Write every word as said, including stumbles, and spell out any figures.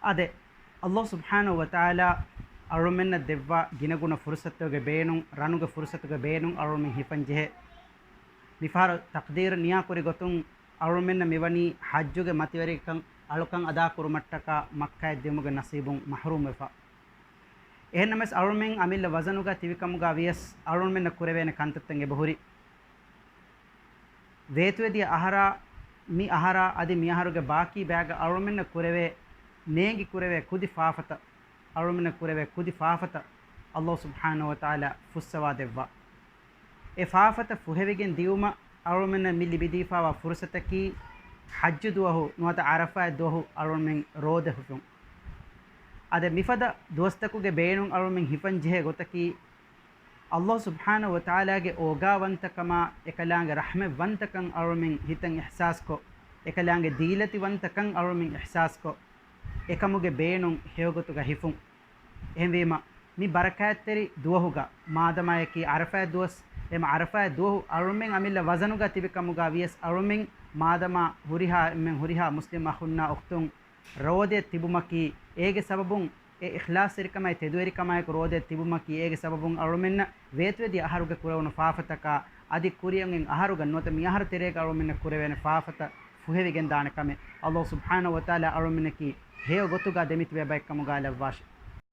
އާދެ، ﷲ ސުބްޙާނަހޫ ވަތަޢާލާ އަޅުމެންނަށް ދެއްވާ ގިނަގުނަ ފުރުޞަތުގެ ބޭނުން، ރަނުގެ ފުރުޞަތުގެ ބޭނުން އަޅުމެން ހިފަން ޖެހޭ. މިފަހަރު ތަޤްދީރު ނިޔާކުރި ގޮތުން އަޅުމެންނަށް މިވަނީ ޙައްޖުގެ މަތިވެރިކަން އަޅުކަން އަދާކުރުމަށްޓަކާ މައްކާއަށް ދިއުމުގެ ނަސީބުން މަޙްރޫމްވެފަ. އެހެންނަމަވެސް އަޅުމެން އަމިއްލަ ވަޒަނުގަ ތިބިކަމުގަ ވިޔަސް އަޅުމެންނަށް ކުރެވޭނެ ކަންތައްތައް އެބަހުރި. ވޭތުވެދިޔަ އަހަރާ، މި އަހަރާ އަދި މި އަހަރުގެ ބާކީ ބަޔަކަށް އަޅުމެންނަށް ކުރެވޭ، ނޭނގި ކުރެވޭ ކުދި ފާފަތައް، އަޅުމެންނަށް ކުރެވޭ ކުދި ފާފަތައް ﷲ ސުބްޙާނަހޫ ވަތަޢާލާ ފުއްސަވާ ދެއްވާ. އެ ފާފަތައް ފުހެވިގެން ދިއުމަށް އަޅުމެންނަށް މި ލިބިދީފާވާ ފުރުޞަތަކީ ޙައްޖު ދުވަހު ނުވަތަ ޢަރަފާތް ދުވަހު އަޅުމެން ރޯދަ ހިފުން. އަދި މިފަދަ ދުވަސްތަކުގެ ބޭނުން އަޅުމެން ހިފަން ޖެހޭ ގޮތަކީ، ﷲ ސުބްޙާނަހޫ ވަތަޢާލާގެ އޯގާވަންތަކަމާ، އެކަލާނގެ ރަޙްމަތްވަންތަކަން އަޅުމެން ހިތަށް އިޙްސާސްކޮށް، އެކަލާނގެ ދީލަތިވަންތަކަން އަޅުމެން އިޙްސާސްކޮށް، އެކަމުގެ ބޭނުން ހެޔޮގޮތުގަ ހިފުން. އެހެންވީމަ، މި ބަރަކާތްތެރި ދުވަހުގަ، މާދަމާއަކީ ޢަރަފާތް ދުވަސް، އެމަ ޢަރަފާތް ދުވަހު އަޅުމެން އަމިއްލަ ވަޒަނުގަ ތިބި ކަމުގަ ވިޔަސް އަޅުމެން މާދަމާ ހުރިހާ އެންމެން ހުރިހާ މުސްލިމް އަޚުންނާ އުޚްތުން ރޯދައަށް ތިބުމަކީ، އޭގެ ސަބަބުން އެ އިޚްލާޞްތެރިކަމާއި ތެދުވެރިކަމާއެކު ރޯދައަށް ތިބުމަކީ، އޭގެ ސަބަބުން އަޅުމެންނަށް ވޭތުވެދިޔަ އަހަރުގެ ކުރެވުނު ފާފަތަކާ، އަދި ކުރިއަށް އަހަރުގަ ނުވަތަ މި އަހަރު ތެރޭގަ އަޅުމެންނަށް ކުރެވޭނެ ފާފަތައް ފުހެވިގެންދާނެ ކަމެއް ﷲ ސުބްޙާނަހޫ ވަތަޢާލާ އަޅުމެންނަކީ ހެޔޮ ގޮތުގަ ދެމިތިބޭ ބައެއްކަމުގަ ލައްވާށި.